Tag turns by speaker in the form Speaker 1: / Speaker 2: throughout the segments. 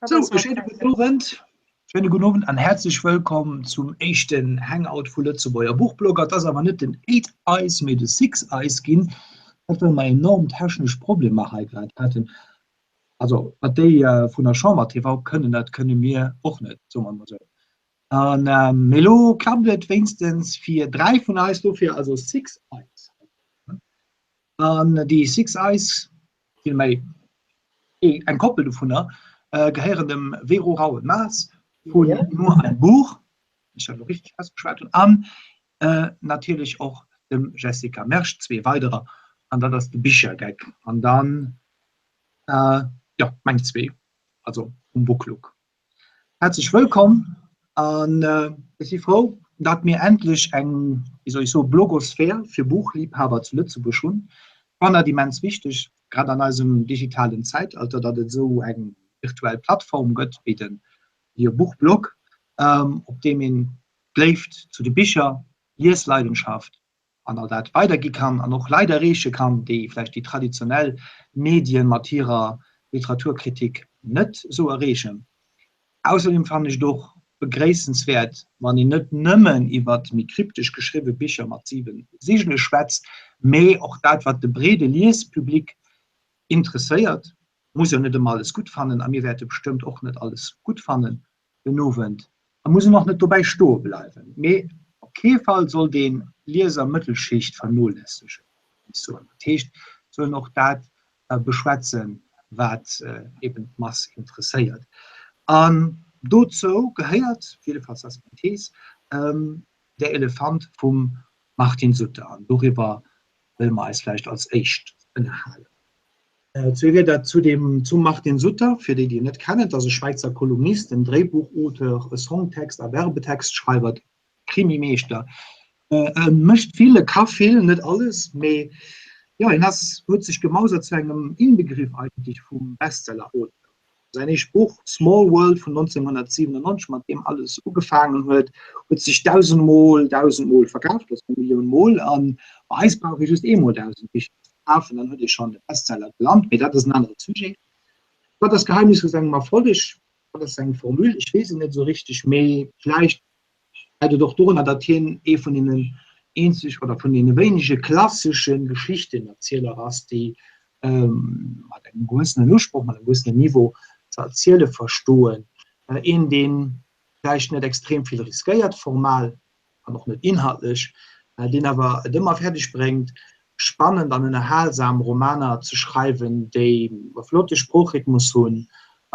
Speaker 1: Sou, e schéine gudden Owend, schéine gudden Owend an häerzlech wëllkomm zum éischten Hangout vu Lëtzebuerger Buchblogger. Et ass awer net den Eight Eyes, mee de Six Eyes ginn, dat well mer enorm technesch Problemer hei grad haten. Also, wat déi vun der Chamber TV kënnen, dat kënne mir och net, soe mer emol esou. An mee elo klappt et wéinstens fir 3 vun eis, dofir also Six Eyes. An déi Six Eyes, villméi eng Koppel dovunner, gehéieren dem Vero Rauen-Maas vun Nur ein Buch, wann ech dat elo richteg ausgeschwat hunn, an natierlech och dem Jessica Mersch, zwee weiderer, an dat ass de Bichergeck. An dann, jo, meng zwee, also vum Booklook. Häerzlech wëllkomm an ech si frou, datt mir endlech eng, wéi soll ech soen, Blogosphär fir Buchliebhaber zu Lëtzebuerg hunn. Ech fannen dat immens wichteg, grad an eisem digitalen Zäitalter, datt et esou eng virtuell Plattform gëtt wéi den Buchblog, op deem een d'Léift zu de Bicher, Liesleidenschaft an all dat weidergi kann an och Leit erreeche kann, déi vläicht déi traditionell Medien mat hirer Literaturkritik net esou erreechen. Ausserdeem fannen ech et och begréissenswäert, wann een net nëmmen iwwer méi kryptesch geschriwwe Bicher mat 7 Sigele schwätzt, mee och dat, wat de breede Liespublic interesséiert. Muss jo net ëmmer alles gutt fannen, a mir wäerte bestëmmt och net alles gutt fannen, den Owend a muss en och net dobäi stoe bleiwen, mee op kee Fall sollt een d'Lieser-Mëttelschicht vernoléissegen, géif ech soen. Dat heescht, sollen och dat beschwätzen, wat eben d'Mass interesséiert. An dozou gehéiert, jiddefalls ass meng Thees, Der Elefant vum Martin Sutter. An doriwwer wëlle mer eis vläicht als éischt ënnerhalen. Zwee Wierder zu dem, zum Martin Sutter, fir déi, déi en net kennen, Et ass e Schwäizer Kolumnist, en Dréibuchauteur, e Songtext a Werbetextschreiwer, Krimimeeschter. E mécht vill, e ka vill, net alles, mee jo, hien ass, huet sech gemausert zu engem Inbegriff eigentlech vum Bestsellerauteur. Säin éischt Buch Small World vun 1997, mat deem alles ugefaangen huet, huet sech dausendmol, dausendmol verkaaft, also eng Millioun Mol. An bei eis brauch ee just eemol 1.000 Bicher ze verkafen, dann huet ee schonn de Bestseller gelant. Mee dat ass en anere Sujet. Wat ass d'Geheimnis vu sengem Erfolleg? Wat ass seng Formule? Ech weess et net esou richteg, mee vläicht läit et och dorunner, datt hien ee vun deenen eenzeg oder vun deene wéinege klassesche Geschichtenerzieler ass, déi mat engem gewëssenen Usproch, mat engem gewëssenen Niveau ze erziele verstoen. Een, dee vläicht net extrem vill riskéiert, formal an och net inhaltlech, deen awer et ëmmer fäerdeg bréngt, spannend an ënnerhalsam Romaner ze schreiwen, déi e flotte Sproochrhythmus hunn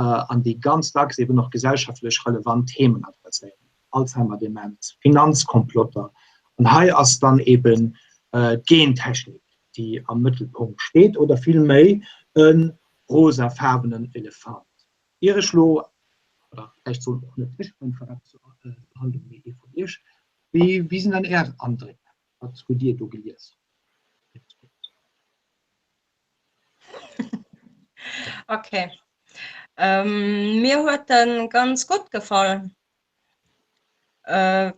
Speaker 1: an déi ganz dacks eben och gesellschaftlech relevant Themen adresséieren, Alzheimer-Demenz, Finanzkomplotter. An hei ass dann eben d'Gentechnik, déi am Mëttelpunkt steet, oder villméi e rosafaarwenen Elefant. Ier ech lo, oder vläicht soll och net ech meng vorab zur Behandlung, mee ee vun Iech, wéi sinn dann Är Andréck? Wat hutt Dir do gelies?
Speaker 2: Okay. Ähm, mir huet en ganz gutt gefall. Äh,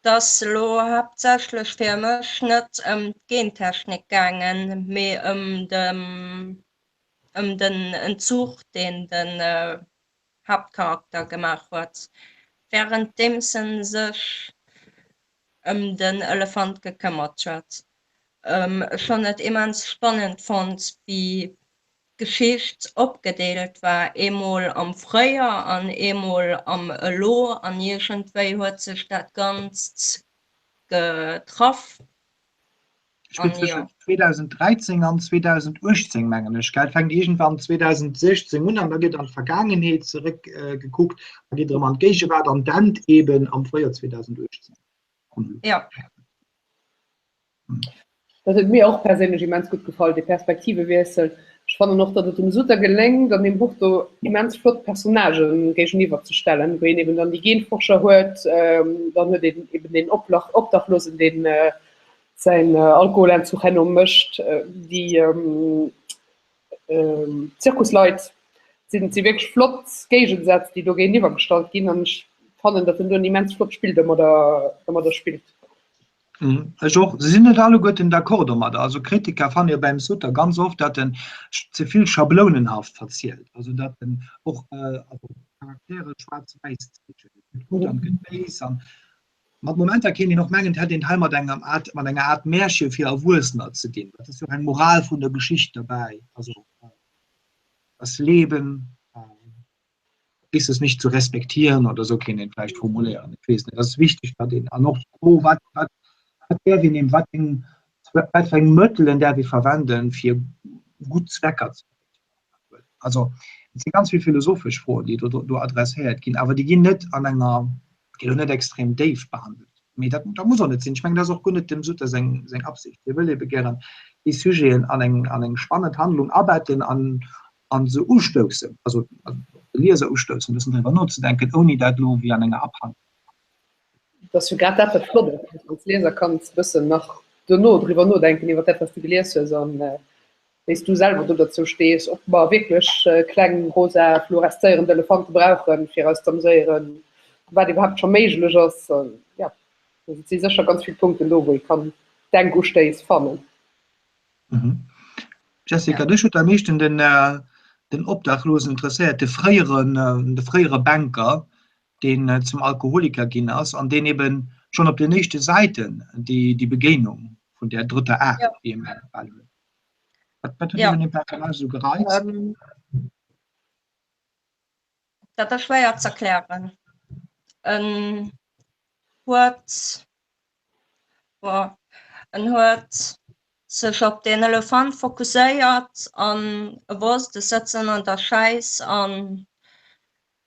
Speaker 2: 't ass elo haaptsächlech fir mech net ëm d'Gentechnik gaangen, mee ëm dem ëm den Entzuch, deen den Haaptcharakter gemaach huet, wärenddeems en sech ëm den Elefant gekëmmert huet. Ech hunn et immens spannend fonnt, wéi d'Geschicht opgedeelt war, eemol am Fréier an eemol am Elo, an iergendwéi huet sech dat Ganzt getraff.
Speaker 1: Spillt zwëschen 2013 an 2018, mengen ech, gell? Fänkt iergendwann 2016 un an da gëtt an d'Vergaangenheet zeréck gekuckt a geet erëm an d'Géigewaart an d'Ennt eben am Fréijoer 2018.
Speaker 2: Ja.
Speaker 3: Dat huet mir och perséinlech immens gutt gefall, dee Perspektivewiessel. Ech fannen och, datt et dem Sutter geléngt, an deem Buch do immens flott Personnagë géigeniwwer ze stellen, wou een eben dann déi Genforscher huet, dann huet een eben deen Obdachlosen, deen säin Alkoholentzuch herno mécht, déi Zirkusleit sinn si wierklech flott Géigesätz, déi do géigeniwwer gestallt ginn an ech fannen, datt en do en immens flott Spill domadder domadder spillt.
Speaker 1: Mhm. Ech och. Se sinn net alleguerten d'accord domadder. Also Kritiker fanne jo beim Sutter ganz oft, datt en ze vill schablounenhaft verzielt. Also datt en och äh, also Charaktere schwaarz-wäiss zeechent. Et gëtt gutt an et gëtt béis. An mat Momenter kéint een och mengen, et hätt een et hei mat engem Art, mat enger Art Märche fir Erwuessener ze dinn. Dat ass jo och eng Moral vun der Geschicht derbäi. Also äh, das Leben äh, ist es nicht zu respektieren oder so kéint een vläicht formuléieren. Ech weess net, dat ass wichteg, datt een an och d'Fro, wat, wat, wat däerf een wat eng, wat fir eng Mëttelen däerf ee verwenden, fir gutt Zwecker ze erreechen. Also et si ganz vill philosophesch Froen, déi do, do adresséiert ginn, awer déi ginn net an enger, ginn och net extrem déif behandelt. Mee dat, dat muss och net sinn. Ech mengen, dat ass och guer net dem Sutter seng, seng Absicht. Hie wëll ebe gären déi Sujeten an eng, an eng spannend Handlung abetten an an se ustoussen, also de Lieser ustoussen, e bëssen driwwer nozedenken, ouni dat elo wéi an enger Abhandlung.
Speaker 3: Et ass jo grad dat, wat flott ass, dass du als Lieser kanns e bëssen nach dono driwwer nodenken, iwwer dat, wat s du gelies hues an wéi s du selwer do derzou stees, ob mer wierklech kleng rosa fluoreszéierend Elefante brauchen, fir eis z'ameséieren, wat iwwerhaapt scho méiglech ass. Jo, et si sécher ganz vill Punkten do, wou ee kann Denkustéiss fannen.
Speaker 1: Mhm. Jessica, ja. Dech huet am meeschten den, äh, den Obdachlosen interesséiert, de fréieren, äh, de fréiere Banker, deen äh, zum Alkoholiker ginn ass an deen eben schon op den éischte Säiten déi, déi Begéinung vun der drëtter Aart, ja. déi em gefall huet. Wat, wat huet ja. den Personnage so gereizt?
Speaker 2: Ähm, dat ass schwéier ze erklären. En huet Boah. En huet sech op deen Elefant fokusséiert an e wosst, ech sëtzen an der Schäiss an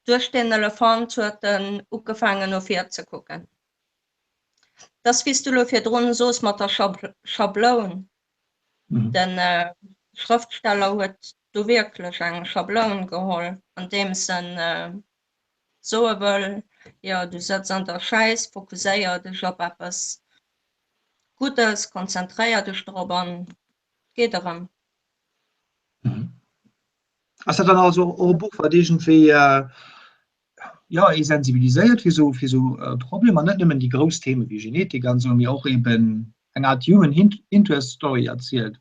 Speaker 2: duerch deen Elefant huet en ugefaangen no vir ze kucken. Dat ass wéi s du elo virdrun soos mat der Schabloun. Den Schrëftsteller huet do wierklech eng Schabloun geholl, andeems en soe wëll, jo du sëtz an der Schäiss, fokusséier dech op eppes Guddes, konzentréier dech drop an et geet erëm.
Speaker 1: Ass dat dann also och e Buch, wat iergendwéi jo ee sensibiliséiert fir esou fir esou Problemer, net nëmmen déi grouss Theme wéi Genetik an esou, mee och eben eng Art Human Interest Story erzielt?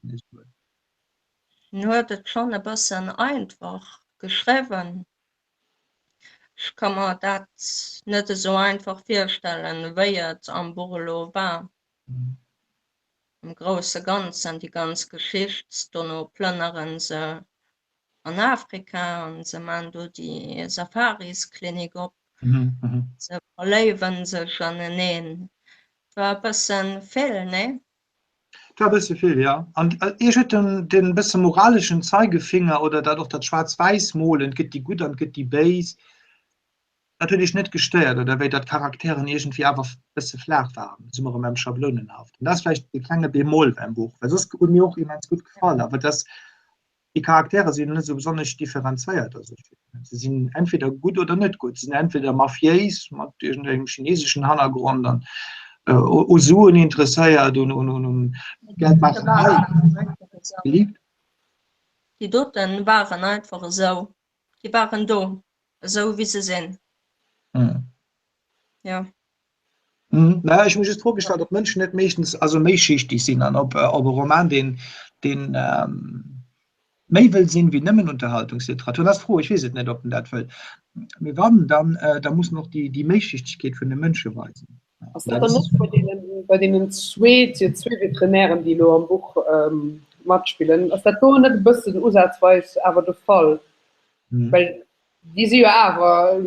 Speaker 2: En huet et schonn e bëssen einfach geschriwwen. Ech ka mer dat net esou einfach virstellen, wéi et am Buch elo war. Am grousse Ganzen, déi ganz Geschicht, dono plënnere se an Afrika an se man do déi Safarisklinik op, se verléiwe sech aneneen. Et war e bësse vill, nee?
Speaker 1: Et war e bësse vill, jo. An Iech huet den, den bësse moraleschen Zeigefinger oder dat och dat Schwaarz-Wäiss-Molen, et gëtt déi Gutt an et gëtt déi Béis, dat huet Iech net gestéiert, oder wéi? Datt d'Charakteren iergendwéi awer bësse flaach waren, si mer erëm beim Schablounenhaften. Dat ass vläicht de klenge Bémol beim Buch, well soss huet mir och immens gutt gefall, awer dass Déi Charaktere sinn net esou besonnesch differenzéiert. Also se sinn entweder gutt oder net gutt. Se sinn entweder mafiéis mat iergendengem chineseschen Hannergrond an u Suen interesséiert, un un Geldmaacherei
Speaker 2: gelift. Déi doten waren einfach esou. Déi waren do, esou wéi se sinn. Jo.
Speaker 1: Naja, ech hu mech just d'Fro gestallt, ob d'Mënschen net meeschtens also méischichtig sinn an ob, ob e Roman, deen, deen méi wëll sinn wéi nëmmen Unterhaltungsliteratur, dat ass d'Fro, ech weess et net, ob en dat wëll, mee wann, dann, da muss en och déi, déi Méischichtegkeet vun de Mënsche weisen.
Speaker 3: Ass dat dann net bei deenen, bei deenen zwee, et si jo zwee Veterinären, déi elo am Buch matspillen, ass dat do net e bëssen usazweis awer de Fall? Well déi si jo awer,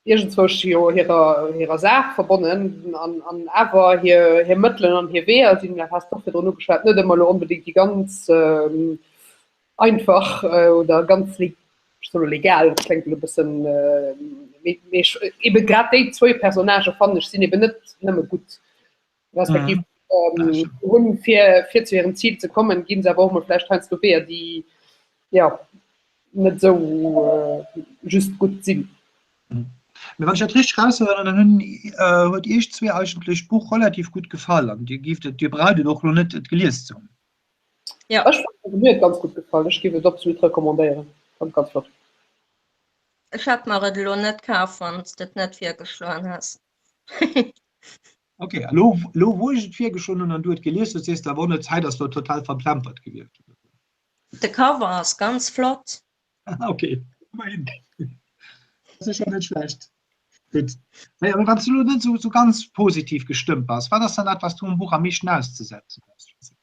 Speaker 3: iergendzwousch jo hirer, hirer Saach verbonnen an, an awer hir, hir Mëttelen an hir Weeër sinn, dat has de och virdrun ugeschwat, net ëmmer elo onbedéngt déi ganz einfach oder ganz, ech soe lo legal, dat kléngt elo e bëssen, mee, mee ebe grad déi zwou Personnagë fannen ech sinn eben net nëmme gutt. Respektiv hunn, fir, fir zu hirem Zil ze kommen, ginn se awer och mol vläicht heiansdo Weeër, déi, jo, net esou just gutt sinn.
Speaker 1: Mee wann ech dat richteg eraushéieren, dann hunn, huet Iech zwee eigentlech d'Buch relativ gutt gefall an Dir gift et, Dir braucht et och elo net, et gelies ze hunn.
Speaker 3: Ja. Ech fand, mir huet ganz gutt gefall. Ech géif et absolut recommandéieren. Fand ganz flott.
Speaker 2: Ech hätt mer et elo net kaf, wann s de et net virgeschloen häss.
Speaker 1: Ok, elo elo wou ech et virgeschloen hunn an du et gelies hues, sees de awer och net, d'Zäit ass lo total verplempert gewiescht.
Speaker 2: De Cover ass ganz flott.
Speaker 1: Ok, immerhin. Dat ass jo net schlecht. Gutt. Naja, mee wann s du elo net esou ganz positiv gestëmmt bass, wat ass dann dat, wat s du um Buch am meeschten auszesetzen hues, Jessica?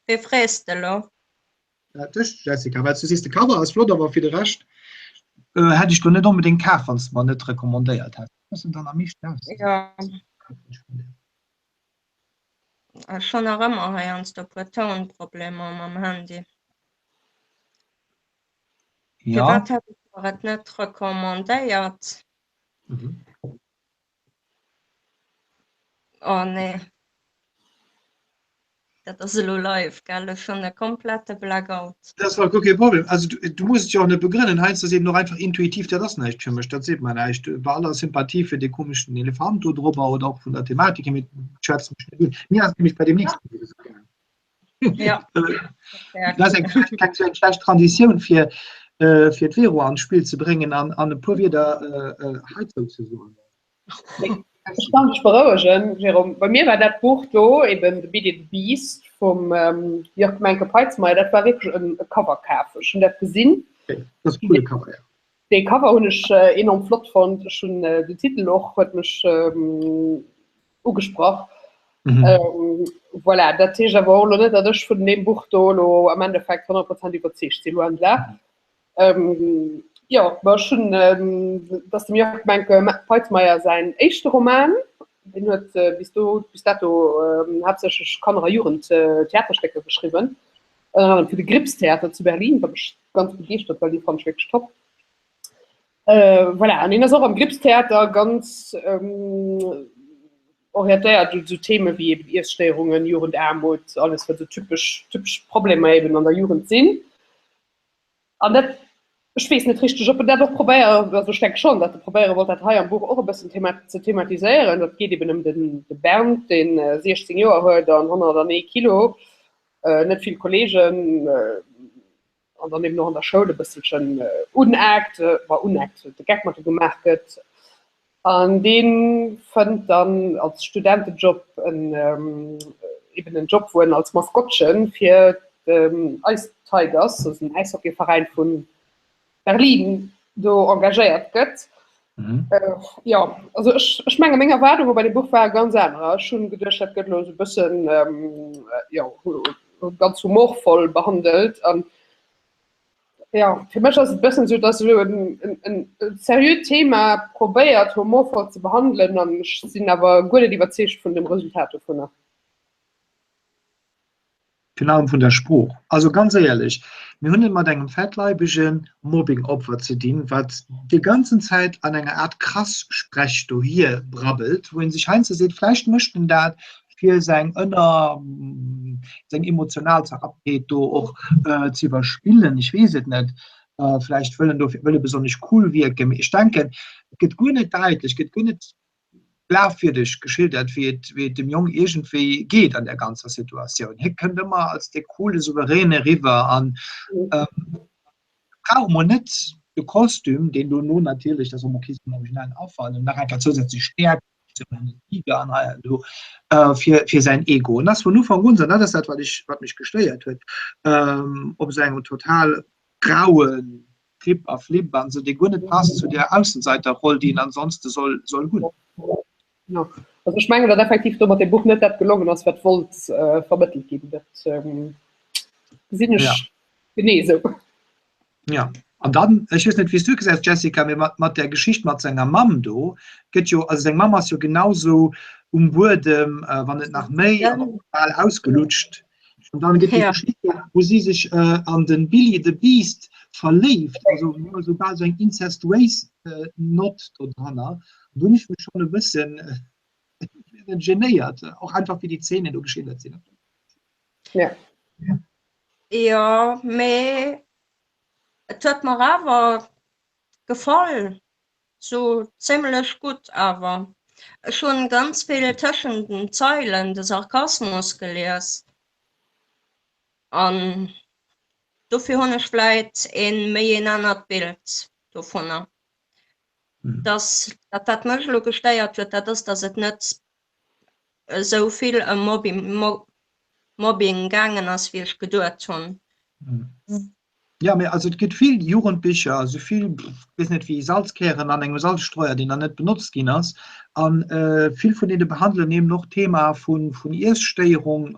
Speaker 2: Wee frees de elo?
Speaker 1: Dech, Jessica, well s du sees, de Cover ass flott, awer fir de Rescht hätt ech do net onbedéngt kaf, wann s de mer net recommandéiert häss. Wat ass denn dann am meeschten
Speaker 2: auszesetzen? Ech hunn nach ëmmer heiansdo e puer Tounproblemer mam Handy.
Speaker 1: Ja.
Speaker 2: Firwat hätt ech mer et net recommandéiert?
Speaker 1: Mhm.
Speaker 2: Oh nee. Dat ass elo live, gell? Ech hunn e komplette Blackout.
Speaker 1: Dat ass guer kee Problem. Also du, du muss et jo och net begrënnen. Heiansdo ass eben och einfach intuitiv, dat ass näischt fir mech, dat seet mer näischt. Bei aller Sympathie fir dee komeschen Elefant do drobber oder och vun der Thematik hier, mee et schwätzt mech net un. Mir ass et nämlech bei deem nächsten Buch esou gaangen.
Speaker 2: Ja.
Speaker 1: Dat ass eng, eng, eng schlecht Transitioun fir, äh, fir d'Vero an d'Spill ze bréngen an, an e puer Wierder äh, äh, heizou ze soen.
Speaker 3: Ech kann dech berouegen, Jérôme. Bei mir war dat Buch do, eben The Bearded Beast vum Jörg Menke Peitzmeier, dat war wierklech e Coverkaf. Ech hunn dat gesinn.
Speaker 1: Dat ass e coole Cover, ja.
Speaker 3: Dee Cover hunn ech enorm flott fonnt. Ech hunn den Titel och, huet mech ugesprach. Voilà, dat heescht awer och elo net, datt ech vun deem Buch do elo am Endeffekt 100 Prozent iwwerzeegt sinn, loin de là. Ähm, jo, ma ech hunn, dat ass dem Jörg Menke Peitzmeier säin éischte Roman. Deen huet bis do, bis dato haaptsächlech Kanner a Jugendtheaterstécker geschriwwen, ënner anerem fir de Grips-Theater zu Berlin, wat mech ganz begeeschtert, well déi fand ech wierklech top. Voilà, an hien ass och am Grips-Theater ganz orientéiert un esou Theme wéi eben Iesstéierungen, Jugendaarmut, alles wat esou typesch, typesch Problemer eben an der Jugend sinn. An dat, ech weess net richteg, ob en dat och probéiere, also ech denke schonn, datt e probéiere wollt, dat hei am Buch och e bëssen thema ze thematiséieren. Dat geet eben ëm den de Bernd, dee 16 Joer huet an 101 Kilo, net vill Kolleegen an dann eben och an der Schoul e bësselchen uneekt, bon uneekt, de Geck mat em gemaach gëtt. An dee fënnt dann als Studentejob en, eben en Job, wou en als Maskottche fir d'Ice Tigers, dat ass en Äishockeyveräin vu Berlin, do engagéiert gëtt. Jo, also ech, ech menge meng Erwaardunge bei deem Buch ware ganz anerer. Ech hunn geduecht, dat gëtt elo esou e bëssen, jo, ganz humorvoll behandelt. An Jo, fir mech ass et e bëssen esou, dass elo en, en, en seriöt Thema probéiert humorvoll ze behandelen an ech sinn awer guer net iwwerzeegt vun dem Resultat dovunner.
Speaker 1: Virun allem vun der Sprooch. Also ganz éierlech, mir hunn et mat engem fettleibege Mobbing-Opfer ze dinn, wat déi ganzen Zäit an enger Art Krass-Sprech dohier brabbelt, wou ee sech heiansdo seet, vläicht mécht en dat, fir seng ënner seng emotional Zerraptheet do och ze iwwerspillen, ech weess et net, vläicht wëll en dofir wëll e besonnesch cool wierken, mee ech denken, et gëtt guer net däitlech, gëtt guer net glafwierdeg geschildert, wéi et wéi et dem Jong iergendwéi geet an där ganzer Situatioun. Hie kënnt ëmmer als dee coole Souveräne eriwwer an brauch emol net de Kostüm, deen dono natierlech, dat ass och mol kee sengem originellen Affer, nach eng Kéier zousätzlech stäerkt, fir, fir säin Ego. An ass vun Ufank un, an dat ass dat, wat ech, wat mech gestéiert huet, op esou engem total grauen Trip a Flip an esou, dee guer net passt zu där Aussenseiterroll, déi en ansonste soll, soll hunn.
Speaker 3: Jo, also ech mengen, datt effektiv do mat deem Buch net dat gelongen ass, wat wollt vermëttelt ginn. Dat gesinn ech genee esou.
Speaker 1: Ja, an dann, ech weess net, wéi s du et gesäis, Jessica, mee mat, mat där Geschicht mat senger Mamm do gëtt jo, also seng Mamm ass jo genausou um Buedem, wann net nach méi, an och bal ausgelutscht. An dann gëtt déi Geschicht, wou si sech an de Billy the Beast verléift, also esou bal esou eng incestuéis Nott do dranner. Do hunn ech mech schonn e bëssen genéiert, och einfach wéi déi Zeenen do geschildert sinn.
Speaker 3: Ja.
Speaker 2: Jo, mee et huet mer awer gefall, sou zimlech gutt awer. Ech hunn ganz vill tëschent den Zeilen de Sarkasmus gelies an dofir hunn ech vläit een méi een anert Bild dovunner. Dass dat wat mech elo gestéiert huet, dat ass, dass et net esou vill ëm Mobbing gaangen ass, wéi ech geduet hunn.
Speaker 1: Ja, mee also et gëtt vill Jugendbicher, esou vill, weess net, wéi Salzkären an engem Salzstreuer, deen dann net benotzt ginn ass. A vill vun deene behandelen eben och d'Thema vun Iesstéierung,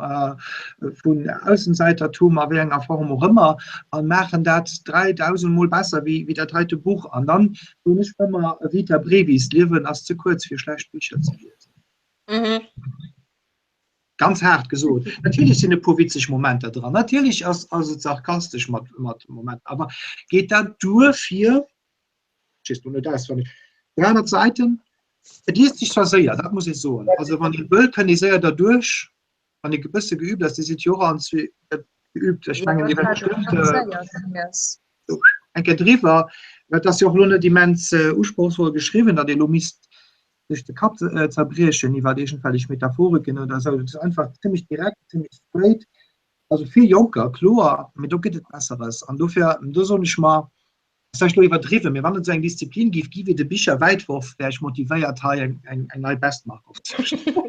Speaker 1: vun Aussenseitertum a wéi enger Form och ëmmer a maachen dat 3000 Mol besser wéi dat heite Buch. An dann soen ech ëmmer, Vita brevis, d'Liewen ass ze kuerz fir schlecht Bicher ze liesen. Ganz haart gesot. Natierlech sinn e puer witzeg Momenter dran. Natierlech ass, ass et sarkastesch mat, mat Momenter. Awer geet dat duer fir, ech weess lo net auswenneg, 300 Säiten? Et liest sech zwar séier, dat muss ee soen. Also wann ee wëll, kënnt ee séier derduerch, wann ee e bësse geübt ass. Dir sidd jo och an zwee geübt. Ech mengen, Dir wäert bestëmmt eng Kéier driwwer. Well et ass jo och elo net immens usprochsvoll geschriwwen, datt ee lo misst sech de Kapp zerbriechen iwwer iergendwellech Metaphoriken oder esou. Dat ass einfach zimmlech direkt, zimmlech straight. Also fir Jonker, kloer, mee do gëtt et Besseres. An dofir, do soen ech mer, ass vläicht elo iwwerdriwwen, mee wann et esou eng Disziplin géif gi wéi de Bicherwäitworf, wär ech motivéiert, hei eng, eng, eng nei Bestmark opzestellen.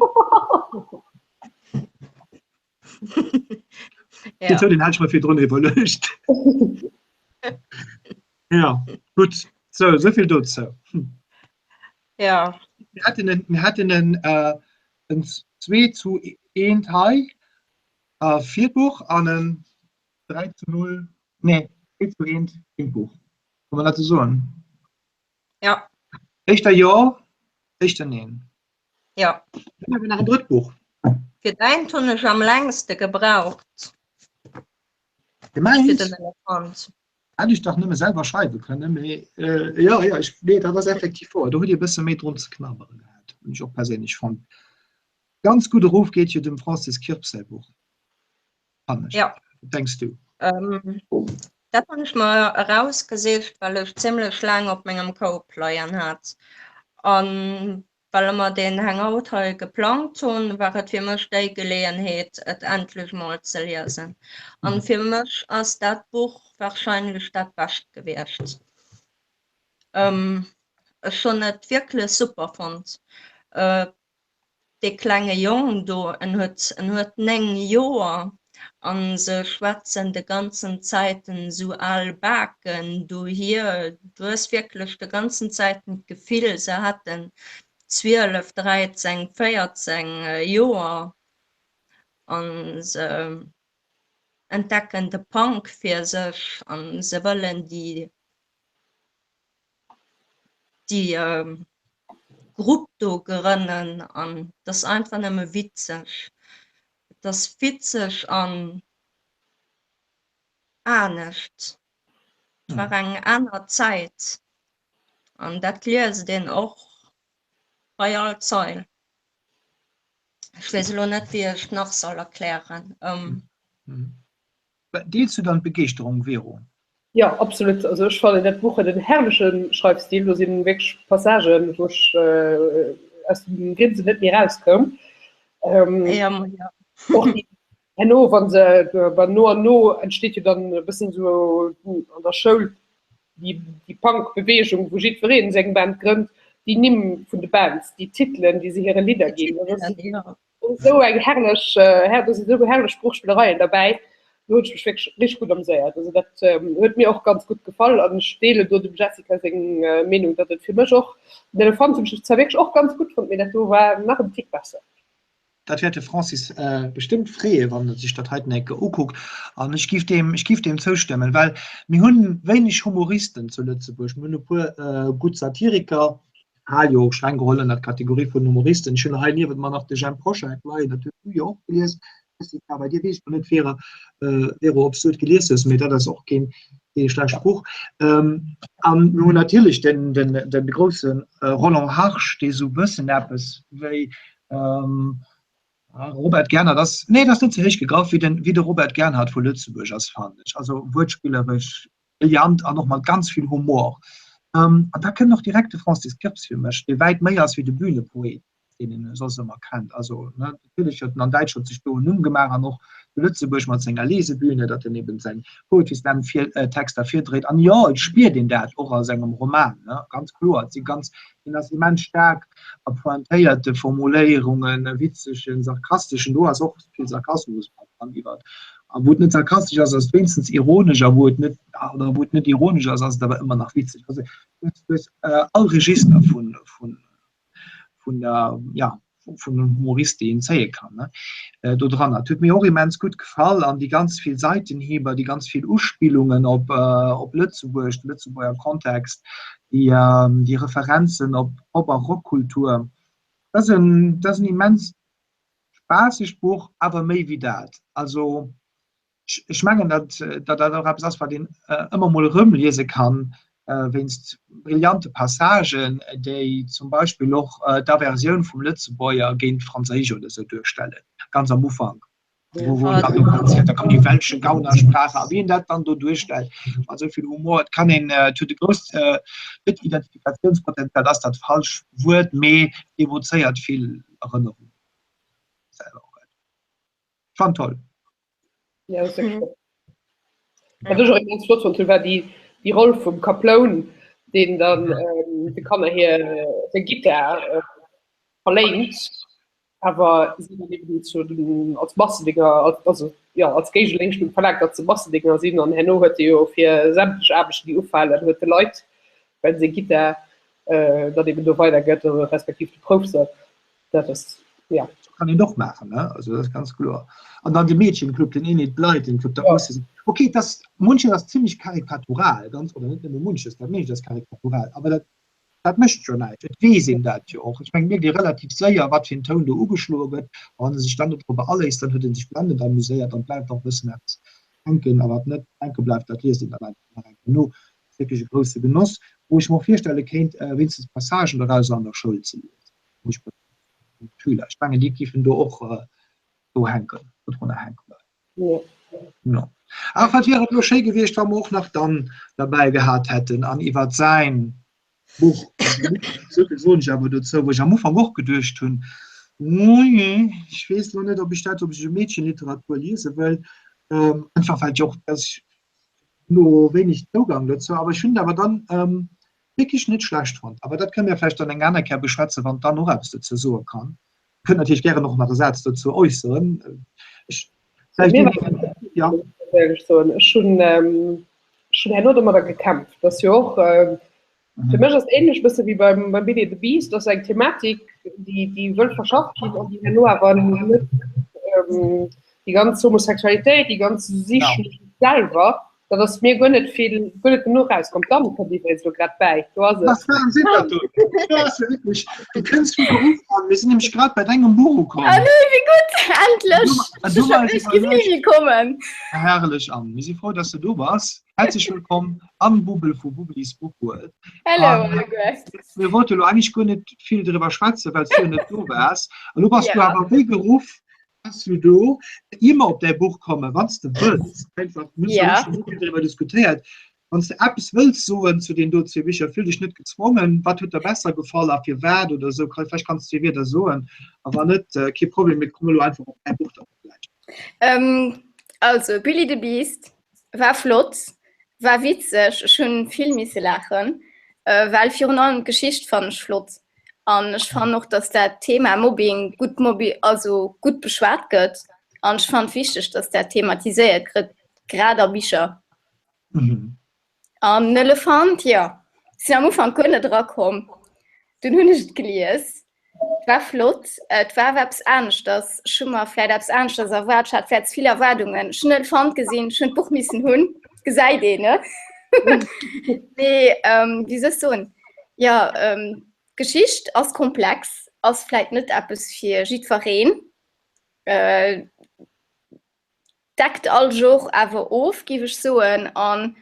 Speaker 2: Ja.
Speaker 1: Den hat ech mer virdrun iwwerluecht. Ja, gutt. Sou, esou vill dozou.
Speaker 2: Ja.
Speaker 1: Mir haten en, mir haten en, äh, en 2 zu 1 hei äh, fir d'Buch an en 3 zu 0, nee, 2 zu 1 géint d'Buch. Kann man dat esou soen?
Speaker 2: Ja.
Speaker 1: Éischter jo, éischter neen.
Speaker 2: Ja.
Speaker 1: Dann awer nach en drëtt Buch.
Speaker 2: Fir däint hunn ech am längste gebraucht.
Speaker 1: Fir mäins?
Speaker 2: Fir den Elefant.
Speaker 1: Hätt ech dach nëmme selwer schreiwe kënnen, mee äh, jo, jo, ech, nee, dat ass effektiv wouer. Do hutt Dir e bësse méi drun ze knabberen gehat, hunn ech och perséinlech fonnt. Ganz gudde Ruff geet jo dem Francis Kirps säi Buch, fannen ech.
Speaker 2: Ja.
Speaker 1: Wat denks du?
Speaker 2: Ähm, dat hunn ech mer erausgesicht, well ech zimmlech laang op mengem Koup leien hat. An Well mer deen Hangout hei geplangt hunn, war et fir mech déi Geleeënheet, et endlech mol ze liesen. An fir mech ass dat Buch warscheinlech dat bescht gewiescht. Ech hunn et wierklech super fonnt. Dee klenge Jong do, en huet, en huet 9 Joer an se schwätzen de ganzen Zäiten esou al Baken dohier. Du hues wierklech de ganzen Zäiten d'Gefill, se hätten 12, 13, 14 Joer an se entdecken de Punk fir sech an se wëllen déi déi Grupp do grënnen an et ass einfach nëmme witzeg. Et ass witzeg an anescht. Et war eng aner Zäit an dat liest een och bei all Zeil. Ech weess elo net, wéi ech nach soll erklären.
Speaker 1: Deels du dann d'Begeeschterung, Vero?
Speaker 3: Jo, absolut. Also ech fannen dat Buch huet en herrleche Schreifstil. Do sinn wierklech Passagen, wou ech aus dem Grinsen net méi erauskoum. Och déi herno, wa se no an no entsteet jo dann e bëssen esou an der Schoul déi Punk-Beweegung, wou jiddweree seng Band grënnt, déi Nimm vun de Bands, déi Titelen, déi se hire Lidder ginn. Esou eng herrlech, do sinn esou herrlech Sprochspillereien derbäi. Do hunn ech mech wierklech richteg gutt ameséiert. Also dat huet mir och ganz gutt gefall an ech deelen do dem Jessica seng Meenung, datt et fir mech och, den Elefant hunn ech zwar wierklech och ganz gutt fonnt, mee dat do war nach en Tick besser.
Speaker 1: Dat wäert de Francis bestëmmt freeë wann e sech dat heiten eng Kéier ukuckt. An ech giff deem, ech giff deem zoustëmmen, well mir hunn wéineg Humoristen zu Lëtzebuerg. Mir hunn e puer gutt Satiriker, Hal jo och streng geholl ënnert d'Kategorie vun Humoristen. Ech hunn hei niewent mer nach de Jhemp Hoscheit leien, dat hues du jo och gelies, Jessica. Bei dir weess ech lo net, Vera, Vero, ob s du et gelies hues, mee dat ass och keen schlecht Buch. An mir hunn natierlech den, den, de grousse Roland Harsch, dee sou e bëssen eppes wéi Robert Gernhardt ass, nee, dat ass net ze héich gegraff, wéi den, wéi de Robert Gernhardt vu Lëtzebuerg ass, fannen ech. Also wuertspilleresch brillant an och mat ganz vill Humor. An da kënnt och direkt de Francis Kirps fir mech, dee wäit méi ass wéi de Bühnepoet, deen een soss ëmmer kennt. Also, ne, natierlech huet en an Däitschland sech do en Numm gemaach an och Zu Lëtzebuerg mat senger Lesebühne, datt en eben seng Poetry Slam Texter virdréit. An jo, et spiert een dat och a sengem Roman, ne, ganz kloer. Et si ganz, hien ass immens staark a pointéierte Formuléierungen, witzegen, sarkasteschen, do ass och vill Sarkasmus mat dran iwwer, a wou et net sarkastesch ass, ass et wéinstens ironesch, a wou et net, oder wou et net ironesch ass, ass et awer ëmmer nach witzeg. Also du hues all Register vun, vun, vun der, ja, vun dem Humorist, déi een zéie kann, ne, do dran. Dat huet mir och immens gutt gefall an déi ganz vill Seitenhieber, déi ganz vill Uspillungen op, op Lëtzebuerg, de Lëtzebuerger Kontext, déi, déi Referenzen op Pop a Rockkultur. Dat ass en, dat ass en immens spaassegt Buch, awer méi wéi dat. Also ech mengen, datt dat och eppes ass, wat een ëmmer mol erëm liese kann, wéinst brillante Passagen, déi zum Beispill och d'Aversioun vum Lëtzebuerger géint d'Franséisch oder esou duerstellen, ganz am Ufank, wou wou en dann do erzählt, da kommt die welsche Gaunersprache, a wéi en dat dann do duerstellt, mat esou vill Humor. Et kann een, et huet e grousst, net Identifikatiounspotenzial ass dat falsch Wuert, mee evozéiert vill Erënnerungen selwer och. Ech fand toll.
Speaker 3: Ja, das ist wirklich flott. Wat ech och immens flott fand, war déi, déi Roll vum Kaploun, deen dann ähm, de Kanner hir seng Gittar äh, verléint, awer si dann eben zu den, als Massendénger, als, also ja, als Géigeléischtung verlaangt, datt se Massendénger sinn an herno huet e jo fir sämtlech Aarbechten, déi ufalen, huet de Leit, well seng Gittar äh, dann eben do weidergëtt, respektiv de Proufsall.
Speaker 1: Dat ass, ja. Kann een och maachen, ne? Also dat ass ganz kloer. An dann de Meedchenclub, den Enid Blyton Club, dat muss jo sinn. Okay, dat munches ass zimmlech karikatural, ganz, oder net nëmme munches, dat meescht ass karikatural, awer dat, dat mécht jo näischt. Et weess een dat jo och. Ech mengen, et mierkt ee relativ séier, wat fir en Toun do ugeschloe gëtt. A wann e sech dann net dorobber aléisst, dann huet e sech blendend amuséiert an bleift och e bëssen eppes hänken. A wat net hänke bleift, dat liest een dann einfach nach eng Kéier no. Dat ass wierklech e grousse Genoss, wou ech mer och virstelle kéint, wéinstens Passagen dorausser an der Schoul ze liesen. Schüler. Ech mengen déi giffen do och do hänken, dodrunner hänke bleiwen. Ja. Ach, wat wier et elo schéi gewiescht, wa mer och nach d'Anne derbäi gehat hätten an iwwer säin Buch, esou vill soen ech awer dozou, wou ech am Ufank och geduecht hunn, Moje, ech weess elo net, ob ech dat, ob ech esou Meedchenliteratur liese wëll, einfach well ech och, dass ech elo wéineg Zougang dozou, awer ech hunn et awer dann wierklech net schlecht fonnt. Awer dat kënne mir vläicht dann eng aner Kéier beschwätzen, wann d'Anne och eppes dozou soe kann. Dir kënnt natierlech gären och nach e Saz dozou äusseren.
Speaker 3: Ech vläicht Mir war ja. Ech soen, ech hunn ech hunn herno domadder gekämpft. Dat ass jo och fir mech ass ähnlech bësse wéi beim beim Billy the Beast, ass eng Thematik, déi déi wëll verschafft ginn an déi herno awer net déi ganz Homosexualitéit, déi ganz Sich selwer Dat ass mir guer net vill, guer net genuch rauskomm. D'Anne kënnt iwwregens elo grad bäi. Do ass et.
Speaker 1: Was Wahnsinn dat do! Du ass ja wirklich, du kënns vu Beruff an. Mir sinn nämlech grad bei dengem Buch ukomm.
Speaker 2: Ah nee, wéi gutt! Endlech! An du
Speaker 1: Ech ech géif ni méi kommen. Herrlech Anne, mir si frou, dass du do bass. Herzlech wëllkomm Anne Bubel vu Bubelis Bookworld.
Speaker 2: Hello alleguer.
Speaker 1: Mir wollte lo eigentlech guer net vill driwwer schwätzen, well s du jo net do waars. An lo bass du awer wéi geruff Bass du do? Ier mer op däi Buch kommen, wann s de wëlls, einfach, mir hunn zwar scho vill driwwer diskutéiert, wann s de eppes wëlls soen zu deenen do zwee Bicher, fill dech net gezwongen, wat huet der besser gefall a firwat oder esou, vläicht kanns de zwee Wierder soen, a wann net, kee Problem, mir komme lo einfach op däi Buch dann
Speaker 2: vläicht. Also, Billy the Beast war flott, war witzeg, ech hunn vill misse laachen, well virun allem d'Geschicht fannen ech flott. An ech fannen och, dass dat Thema Mobbing gutt mobi also gutt beschwat gëtt. An ech fannen et wichteg, dass dat thematiséiert gëtt, grad a Bicher. Mhm. An den Elefant, jo, sinn am Ufank guer net erakomm. Dunn hunn ech et gelies. Et war flott, et war awer eppes aneschters. Ech hu mer vläit eppes aneschters erwaart. Ech hat vläit ze vill Erwaardungen. Ech hunn en Elefant gesinn, ech hunn d'Buch missen hunn. Gesäit een, ne? Mee wéi soll ech soen? Jo, d'Geschicht ass komplex, ass vläit net eppes fir jiddwereen, deckt all Genre awer of, géif ech soen. An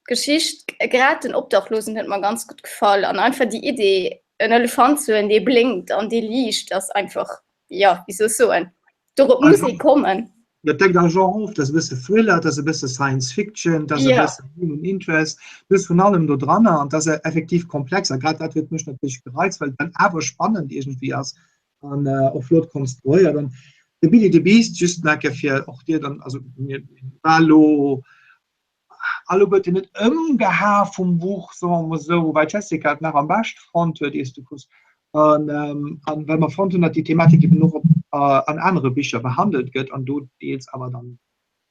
Speaker 2: d'Geschicht, grad den Obdachlosen huet mer ganz gutt gefall an einfach déi Idee, en Elefant ze hunn, dee blénkt an dee liicht, ass einfach, jo, wéi soll ech soen, Dorop muss ee kommen.
Speaker 1: Dat deckt all Genre of, dat ass e bësse Thriller, dat ass e bësse Science Fiction, dat ass e bësse Human Interest, du hues vun allem do dranner an dat ass effektiv komplex a grad dat huet mech natierlech gereizt, well et dann awer spannend iergendwéi ass an och flott konstruéiert. De Billy the Beast, just nach eng Kéier fir och dir dann, also mir war elo alleguerten net ëmgeha vum Buch, soe mer mol esou, woubäi d'Jessica et nach am bescht fonnt huet, iers du kuss, an an well mer fonnt hunn, datt déi Thematik eben och op an anere Bicher behandelt gëtt an do deels awer dann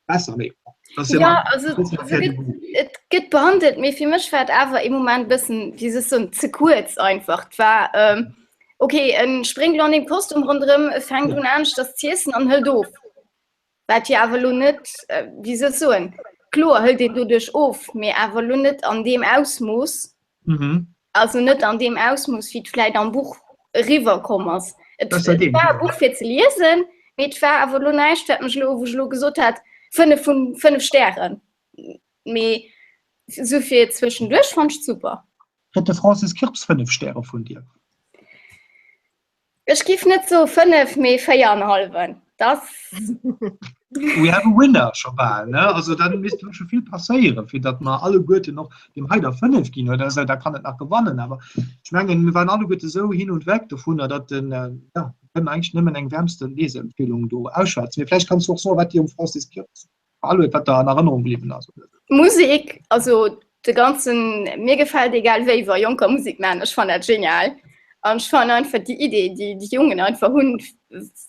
Speaker 1: besser, mee
Speaker 4: dat ass jo Ja, also se gëtt, et gëtt behandelt, mee fir mech war et awer ee Moment bëssen, wéi soll ech soen, ze kuerz einfach. Et war, okay, en spréngt lo an deem Kostum ronderëm, e fänkt un aneschters z'iessen an hëlt of. Wat jo awer elo net, wéi soll ech soen, kloer hëlt een doduerch of, mee awer elo net an deem Ausmooss, also net an deem Ausmooss, wéi et vläit am Buch eriwwer komm ass. Et war e Buch fir ze liesen, mee et war awer elo näischt, wat mech elo, wou ech elo gesot hätt, 5 vun 5 Stären. Mee esou fir zwëschenduerch fannt ech et super.
Speaker 1: Kritt de Francis Kirps 5 Stäre vun dir?
Speaker 4: Ech giff net soe 5, mee 4 an e hallwen. Das.
Speaker 1: We have a winner scho bal, ne? Also dann misst jo scho vill passéieren, fir datt mer alleguerten och deem hei der 5 ginn, oder esou, da kann et nach gewannen. Awer ech mengen, mir waren alleguerte esou hin und weg dovunner, datt den, ja, kënnen eigentlech nëmmen eng wärmste Leseempfehlung do ausschwätzen. Mee vläicht kanns du och soen, wat dir um Francis Kirps Hallo, wat der an Erënnerung bliwwen ass.
Speaker 4: Musek, also de ganzen, mir gefält egal wéi, wa Jonker Musek maachen, ech fannen dat genial. An ech fannen einfach déi Idee, déi déi Jongen einfach hunn,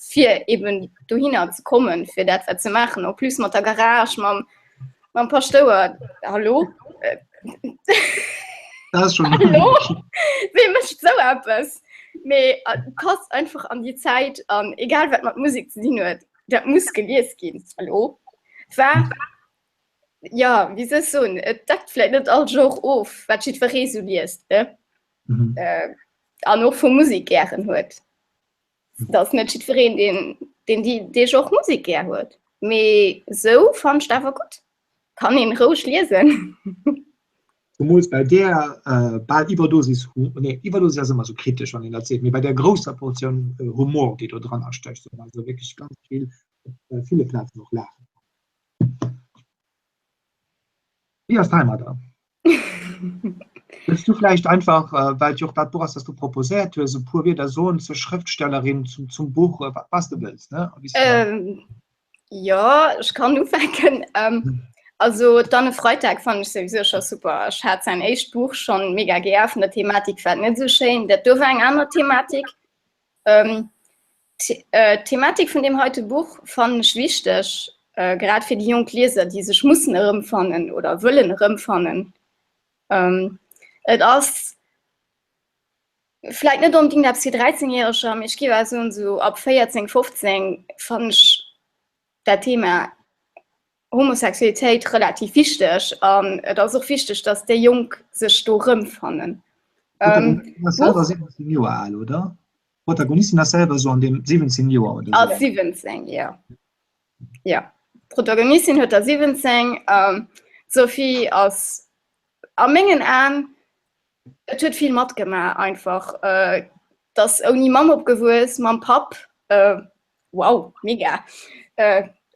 Speaker 4: fir eben dohinner ze kommen, fir dat wat ze maachen, en plus mat der Garage, mam, mam Paschtouer, hallo?
Speaker 1: Dat ass schon.
Speaker 4: Hallo? Wee mécht esou eppes? Mee et passt einfach an déi Zäit an egal wat mat Musek ze dinn huet. Dat muss gelies ginn. Hallo? War, ja, wéi soll ech soen, et deckt vläit net all Genre of, wat jiddweree sou liest, ne? Mhm. Äh, an och vu Musek gären huet. Dat ass net jiddwereen, deen, deen déi, dee Genre Musek gär huet. Mee sou fand ech awer gutt. Kann een roueg liesen.
Speaker 1: Zemools bei där bal Iwwerdosis, nee, Iwwerdosis ass ëmmer esou kritesch, wann een dat seet, mee bei där grousser Portioun Humor, déi do dranner stécht, wou een also wierklech ganz vill op ville Plazen och laache kann. Wéi ass heimadder? Wëlls du vläicht einfach, well et jo och dat Buch ass, dat s du proposéiert hues, e puer Wierder soen zur Schrëftstellerin, zum Buch, wat s de wëlls, ne?
Speaker 4: Jo, ech kann ufänken. Ähm, also d'Anne Freytag fand ech souwisou scho super. Ech hat säin éischt Buch schonn mega gär, vun der Thematik war et net esou schéin. Dat do war eng aner Thematik. Ähm, d'Thematik vun deem heite Buch fannen ech wichteg, äh, grad fir déi jonk Lieser, déi sech mussen erëmfannen oder wëllen erëmfannen. Ähm, et ass vläit net onbedingt eppes fir 13 Järeger, mee ech géif awer soen, esou ab 14, 15 fannen ech dat Thema Homosexualitéit relativ wichteg an et ass och wichteg, datt déi Jonk sech do erëmfannen.
Speaker 1: D'Protagonistin ass selwer 17 Joer al, oder? D'Protagonistin ass selwer esou an deem 17 Joer
Speaker 4: oder esou. Ass 17, jo. Jo, d'Protagonistin huet der 17. D'Sophie ass a mengen Aen Et huet vill matgemaach einfach. Et ass ouni Mamm opgewuess, mam Papp, wow, mega.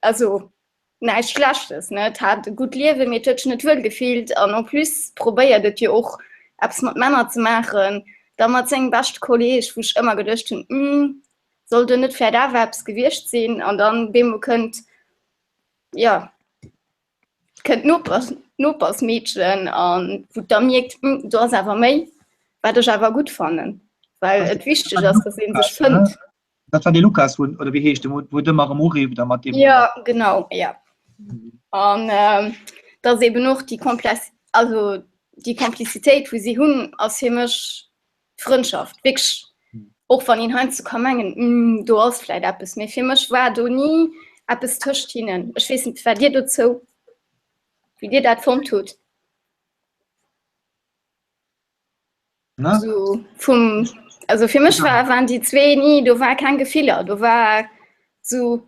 Speaker 4: Also näischt Schlechtes, ne? Et hat e gutt Liewen, mee et huet sech net wuel gefillt an en plus probéiert et jo och eppes mat Männer ze maachen, da mat sengem beschte Kolleeg, wou ech ëmmer geduecht hunn, hm, soll do net vläicht awer eppes gewiescht sinn? An dann bemol kënnt, jo, kënnt d'Nopers, d'Nopersmeedchen an wou da mierkt, hm, do ass awer méi, wat ech awer gutt fannen, well et wichteg ass, dass ee sech fënnt.
Speaker 1: Dat war dee Lukas, wou, oder wéi heescht de, wou, wou et ëmmer erëm urifft a
Speaker 4: mat deem. Jo, genau, ja. An dass eben och déi Komplex, also déi Komplizitéit, wou si hunn, ass fir mech Frëndschaft, wierklech, och wann een heiansdo ka mengen, hm, do ass vläit eppes, mee fir mech war do ni eppes tëscht hinnen. Ech weess net, wat Dir dozou, wéi Dir dat fonnt hutt.
Speaker 1: Na?
Speaker 4: So vum, also fir mech war, waren déi zwee ni, do war keng Gefiller, do war so,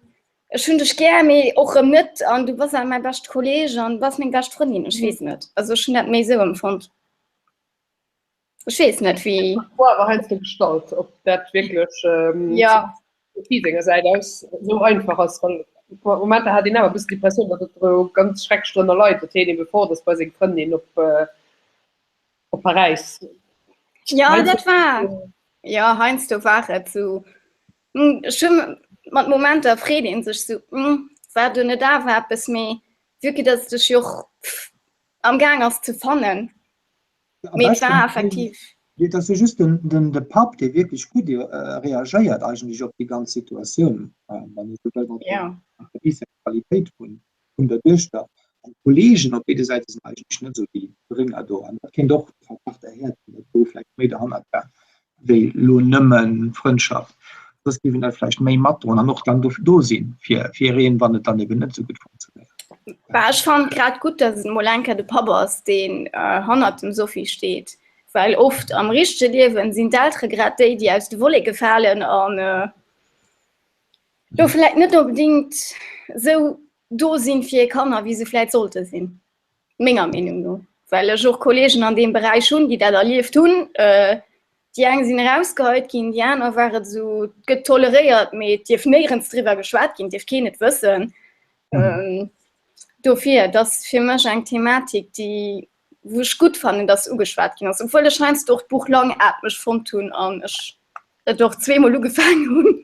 Speaker 4: ech hunn dech gär, mee och erëm net an du bass awer mäi beschte Kolleeg an du bass meng bescht Frëndin, ech weess net. Also ech hunn dat méi esou empfonnt. Ech weess net wéi.
Speaker 3: War awer heiansdo gestallt, ob dat wierklech ähm,
Speaker 4: ja.
Speaker 3: Sophie senger Säit aus esou einfach ass, well Momenter hat een awer e bëssen d'Impressioun, datt et do ganz schrecklech drënner leit, datt hien ebe fort ass bei seng Frëndin op, äh, op Paräis.
Speaker 4: Ja, dat war ja heiansdo war et sou. Ech hunn. mat Momenter freet een sech sou, hm, war do net awer eppes, mee vue que dass et sech jo och am Gaang ass ze fannen. Mee et war effektiv.
Speaker 1: Et ass jo just den, den, de Papp, dee wierklech gutt reagéiert eigentlech op déi ganz Situatioun, wann ee sou wëll, mat der Bisexualitéit vun, vun der Duechter. An d'Kolleegen op béide Säite sinn eigentlech net esou déi Bringer do. An dat kéint och de Verdacht erhäerten, datt do vläicht méi derhannert war wéi elo nëmme Frëndschaft. Soss géif een dat vläicht méi matdroen an och dann do do sinn fir fir een, wann et dann eben net esou gutt funktionéiert.
Speaker 4: Bah, ech fannen grad gutt, datt et mol eng Kéier de Papp ass, deen hannert dem Sophie steet, well oft am richtege Liewen sinn d'Eltere grad déi, déi aus de Wolleke falen an do vläit net onbedéngt esou do sinn fir hir Kanner, wéi se vläit sollte sinn, menger Meenung no, well ech och Kollegen an deem Beräich hunn, déi dat erlieft hunn. Déi eng sinn erausgeheit ginn, déi aner war et esou, et gëtt toleréiert, mee et dierf néierens driwwer geschwat ginn, et dierf keen et wëssen. Dofir, et ass fir mech eng Thematik, déi wou ech gutt fannen, dass se ugeschwat ginn ass, obwuel ech heiansdo och d'Buch langaatmeg fonnt hunn an ech et och zweemol ugefaangen hunn.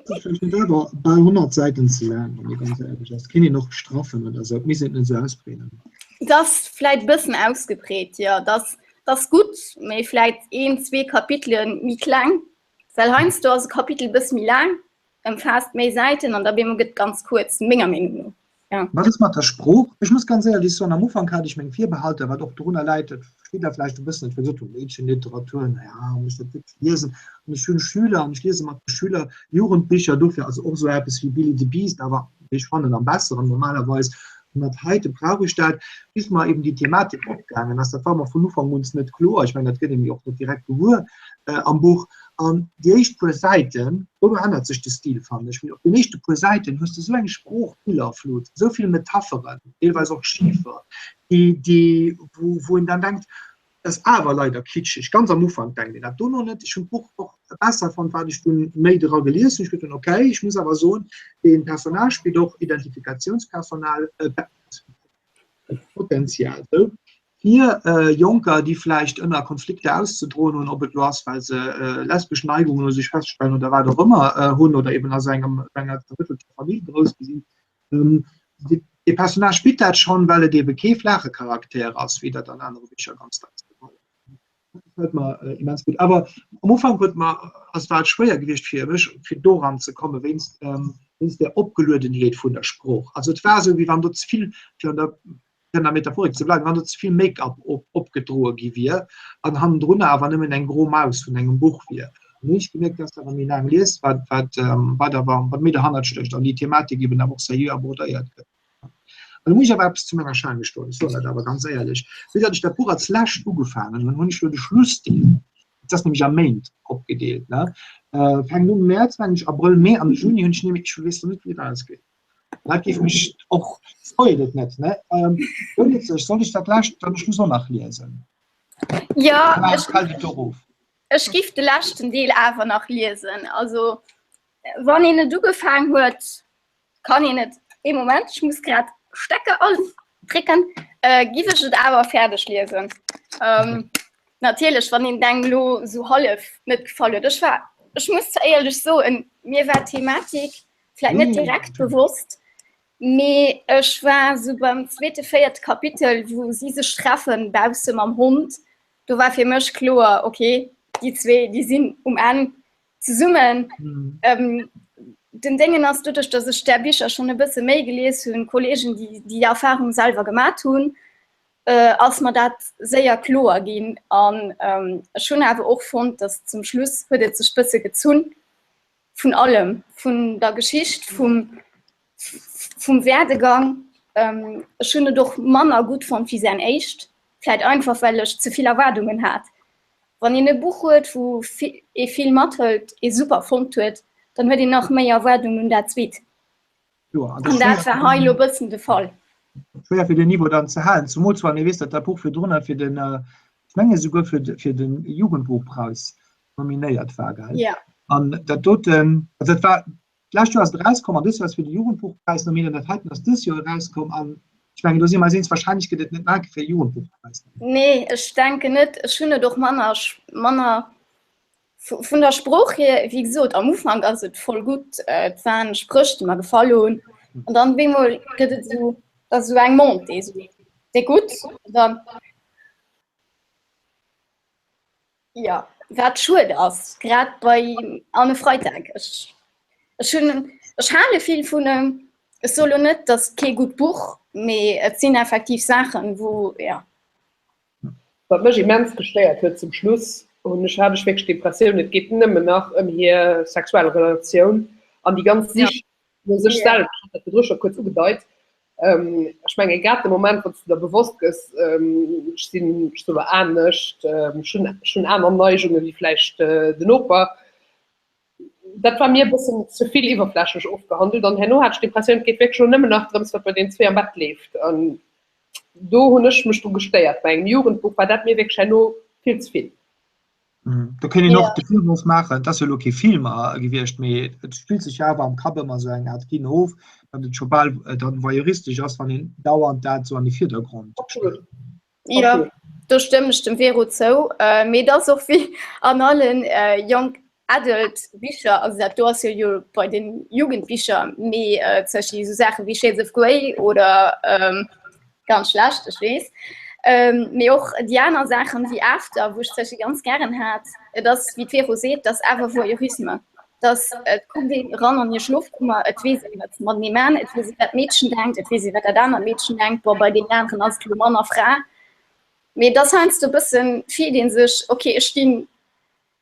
Speaker 1: Ech fannen et awer bal 100 Säiten ze laang, wann ee ganz éierlech ass. Et kéint een och straffen oder esou, et misst een et net esou ausbreeden.
Speaker 4: Et ass vläit e bëssen ausgebreet, jo. Et ass, et ass gutt, mee vläit een, zwee Kapitele méi kleng, well heiansdo ass e Kapitel e bësse méi laang Ëmfaasst méi Säiten an da bemol gëtt ganz kuerz, menger Meenung no.
Speaker 1: Ja. Wat ass mat der Sprooch? Ech muss ganz éierlech soen, am Ufank hat ech meng Virbehalter, wat och dorunner läit, dat versteet Der vläicht e bëssen, datt ech gesot hunn, Meedchenliteratur, na ja, muss ech dat wierklech liesen? An ech hunn Schüler an ech liese mat de Schüler Jugendbicher, dofir also och esou eppes wéi Billy the Beast, awer wéi ech fannen am besseren normalerweis. An dat heite brauch ech dat, bis mer eben déi Thematik opgaangen ass. Dat war mer vun Ufank un net kloer. Ech mengen, dat gëtt een jo och net direkt gewuer am Buch. An déi éischt puer Säiten, do ännert sech de Stil, fannen ech, mee op den éischte puer Säiten hues de esou eng Sproochbillerflut, esou vill Metapheren, deelweis och Chifferen, déi, déi, wou, wou een dann denkt, dat ass awer leider kitscheg. Ganz am Ufank denkt een dat, dono net. Ech hunn d'Buch och besser fonnt, wat ech dunn méi dra gelies hunn. Ech gesot hunn, okay, ech muss awer soen, dee Personnage bitt och Identifikatiounspersonal, Potenzial esou fir Jonker, déi vläicht ënner Konflikter auszedroen hunn, ob et elo ass, well se lesbesch Neigungen u sech feststellen oder wat och ëmmer hunn oder eben aus engem enger zerrüttelter Famill grouss gi sinn. Dee Personnage bitt dat schonn, well et ebe kee flaache Charakter ass, wéi dat an anere Bicher ganz dacks de Fall ass. Dat gefält mer immens gutt. Awer am Ufank huet mer, also war et schwéier gewiescht fir mech, fir doran ze komme wéinst, wéinst der Opgeluedenheet vun der Sprooch. Also et war esou, wéi wann do ze vill, fir an der, fir an der Metaphorik ze bleiwen, wann do ze vill Make-up op, opgedroe gi wier an hannendrunner awer nëmmen eng gro Maus vun engem Buch wier. An hunn ech gemierkt, dass awer méi laang liest, wat, wat, wat awer, wat méi derhannert stécht an déi Thematik eben awer och seriö abordéiert gëtt. An da muss ech awer eppes zu menger Schan gestoen, ech soen dat awer ganz éierlech, Vue datt ech dat Buch als lescht ugefaangen hunn, hunn ech elo de Schlussdeel, et ass nämlech a Méint opgedeelt, ne, fänkt un Mäerz, mengen ech, Abrëll, Mee an de Juni hunn ech nämlech, ech weess nach net, wéi et ausgeet. Dat géif mech och, spoilt et net, ne, Soll ech, soll ech dat lescht dann de Schluss och nach liesen?
Speaker 4: Jo, ech, ech giff de leschten Deel awer nach liesen. Also wann een et ugefaang huet, Kann een et, ee Moment, ech muss grad Stecker andrécken, äh, giff ech et awer fäerdeg liesen. Ähm, natierlech, wann een engem lo sou hallef net gefall huet. Ech war, ech muss zwar éierlech soen, mir war d'Thematik vläit net direkt bewosst, mee ech war sou beim zweete, véierte Kapitel, wou si sech treffen bausse mam Hond, do war fir mech kloer, okay, déi zwee, déi sinn um Enn zesummen. Mhm. Ähm, den Déngen ass doduerch, dass ech där Bicher schon e bësse méi gelies hunn, Kollegen, déi déi Erfahrung selwer gemat hunn, äh, ass mer dat séier kloer ginn. An ähm, ech hunn awer och fonnt, dass zum Schluss huet et sech bësse gezunn vun allem, vun der Geschicht, vum, vum Werdegang. Ähm, ech hunn et och manner gutt fonnt wéi säin éischt, vläit einfach well ech ze vill Erwaardungen hat. Wann een e Buch huet, wou ee vill mathëlt, ee super fonnt huet, dann huet een nach méi Erwaardungen un dat zweet. An dat war hei elo e bëssen de Fall.
Speaker 1: Schwéier fir den Niveau dann ze halen, zumools wann ee weess, datt dat Buch virdrunner fir den, ech menge souguer fir de Jugendbuchpreis nominéiert war, gell?
Speaker 4: Jo.
Speaker 1: An dat doten, also dat war D'lescht Joer ass et erauskomm an dëst Joer ass fir de Jugendbuchpräis nominéiert. Dat heiten ass dës Joer erauskomm an ech mengen, do si mer eis eens, wahrscheinlech gëtt et net nach eng Kéier fir e Jugendbuchpräis
Speaker 4: nominéiert. Nee, ech denken net. Ech hunn et och manner, manner. Vun der Sprooch hier, wéi gesot, am Ufank ass et voll gutt, et waren Spréch, déi mer gefall hunn, an dann op eemol gëtt et esou, et ass esou eng Montée, esou déck gutt, an dann, jo, wat schued ass, grad bei Anne Freytag. Ech, ech hunn, ech hale vill vun em, ech soe lo net, et ass kee gutt Buch, mee et sinn effektiv Saachen, wou, jo.
Speaker 3: Wat mech immens gestéiert huet, zum Schluss hunn ech, hat ech wierklech d'Impressioun, et geet nëmmen nach ëm hir sexuell Relatioun an déi ganz Sich no sech selwer. Ech hat dat virdru scho kuerz ugedeit. Ech menge grad de Moment, wann s du der bewosst gëss, ech sinn, ech soe anescht, ech hunn, ech hunn aner Neigunge wéi vläicht den Noper, dat war mir e bëssen ze vill iwwerflächlech ofgehandelt an herno hat ech d'Impressioun, et geet wierklech elo nëmmen nach drëms, wat bei deenen zwee am Bett leeft. An do hunn ech mech dru gestéiert. Bei engem Jugendbuch war dat mir wierklech herno vill ze vill.
Speaker 1: Do kéint een och de Virwurf maachen, et ass jo elo kee Film gewiescht, mee et spillt sech jo awer am Kapp ëmmer esou eng Aart Kino of, datt et scho bal dann voyeuristesch ass, wann een dauernd dat esou an de Virdergrond
Speaker 4: stellt. Jo, do stëmmen ech dem Vero zou. Mee et ass och wéi an allen Young Adult Bicher, also dat do ass jo jo bei den Jugendbicher, mee zum Beispill esou Saache wéi Shades of Grey oder ganz schlecht, ech weess, mee och déi aner Saachen wéi After, wou ech zum Beispill ganz gären hat, et ass wéi d'Vero seet, et ass awer Voyeurisme, dass et kuckt een eran an hir Schlofkummer, et weess een wat se matenee man, et weess een wat d'Meedchen denkt, et weess een wat dat anert Meedchen denkt, bon bei deenen aneren ass et elo manner Fra, mee et ass heiansdo e bëssen, fillt ee sech, ok ech stinn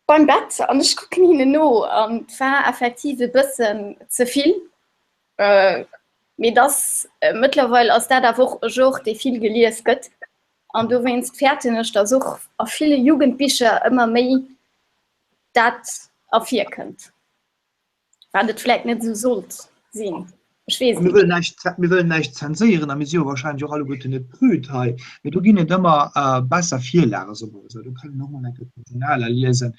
Speaker 4: beim Bett an ech kucken hinnen no an et war effektiv e bëssen ze vill. Mee et ass, mëttlerweil ass dat awer och e Genre dee vill gelies gëtt an dowéinst fäerten ech, datt och a ville Jugendbicher ëmmer méi dat ervirkënnt, wat et vläit net esou sollt sinn. Ech weess et
Speaker 1: Mir wëllen näischt, mir wëllen näischt zenséieren a mir si jo wahrscheinlech och alleguerten net prüd hei, mee do ginn et ëmmer besser Virlage, soe mer esou. Do kann een och mol eng Kéier d'Originaler liesen,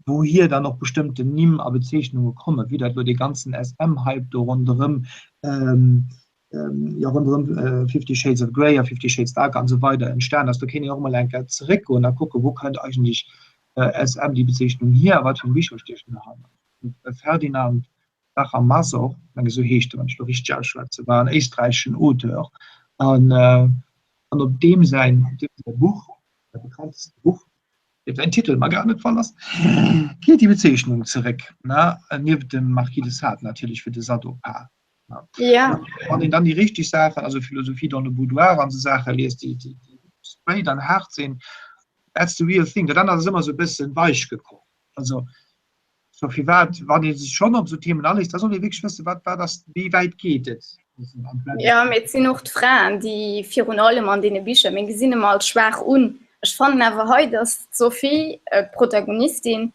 Speaker 1: wouhier dann och bestëmmten Nimm a Bezeechnunge kommen, wéi dat elo dee ganzen SM-Hype do ronderëm, jo ronderëm Fifty Shades of Grey a Fifty Shades Darker an esou weider entstan ass. Do kéint een och emol eng Kéier zeréckgoen a kucken, wou kënnt eigentlech SM, déi Bezeechnung hier a wat fir eng Bicher stiechen dohannert. Ferdinand Sacher-Masoch, ech menge sou heescht e, wann ech elo richteg ausschwätzen, war en éisträicheschen Auteur an an op deem säin op deem säi Buch, säi bekannteste Buch, deem säin Titel mer grad net fall ass, geet déi Bezeechnung zeréck, ne, nieft dem Marquis de Sade natierlech fir de Sadopa.
Speaker 4: Ja.
Speaker 1: Wann een dann déi richteg Saachen, also Philosophie dans le boudoir an esou Saache liest, déi déi straight an haart sinn, that's the real thing. Dat anert ass ëmmer esou e bëssen weich gekocht. Also So firwat, wann ee sech schonn op esou Themen aléisst, da soll ee wierklech wëssen, wat, wat ass, wéi wäit geet et.
Speaker 4: Jo, mee et sinn och d'Fraen, déi virun allem an deene Bicher, mir gesinn ëmmer als schwaach un. Ech fannen awer hei, datt d'Sophie, d'Protagonistin,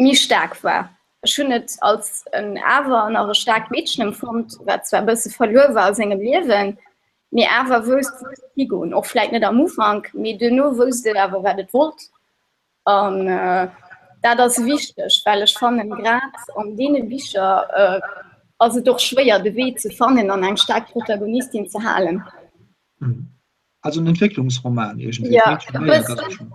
Speaker 4: méi staark war. Ech hunn et als en awer nach e staarkt Meedchen empfonnt, wat zwar e bësse verluer war a sengem Liewen, mee awer wousst, wou et higoen. Och vläit net am Ufank, mee duerno wousst et awer, wat et wollt. An dat ass wichteg, well ech fannen, grad an deene Bicher ass et och schwéier, de Wee ze fannen an eng staark Protagonistin ze halen.
Speaker 1: Also en Entwécklungsroman iergendwéi.
Speaker 4: Ja, e bëssen.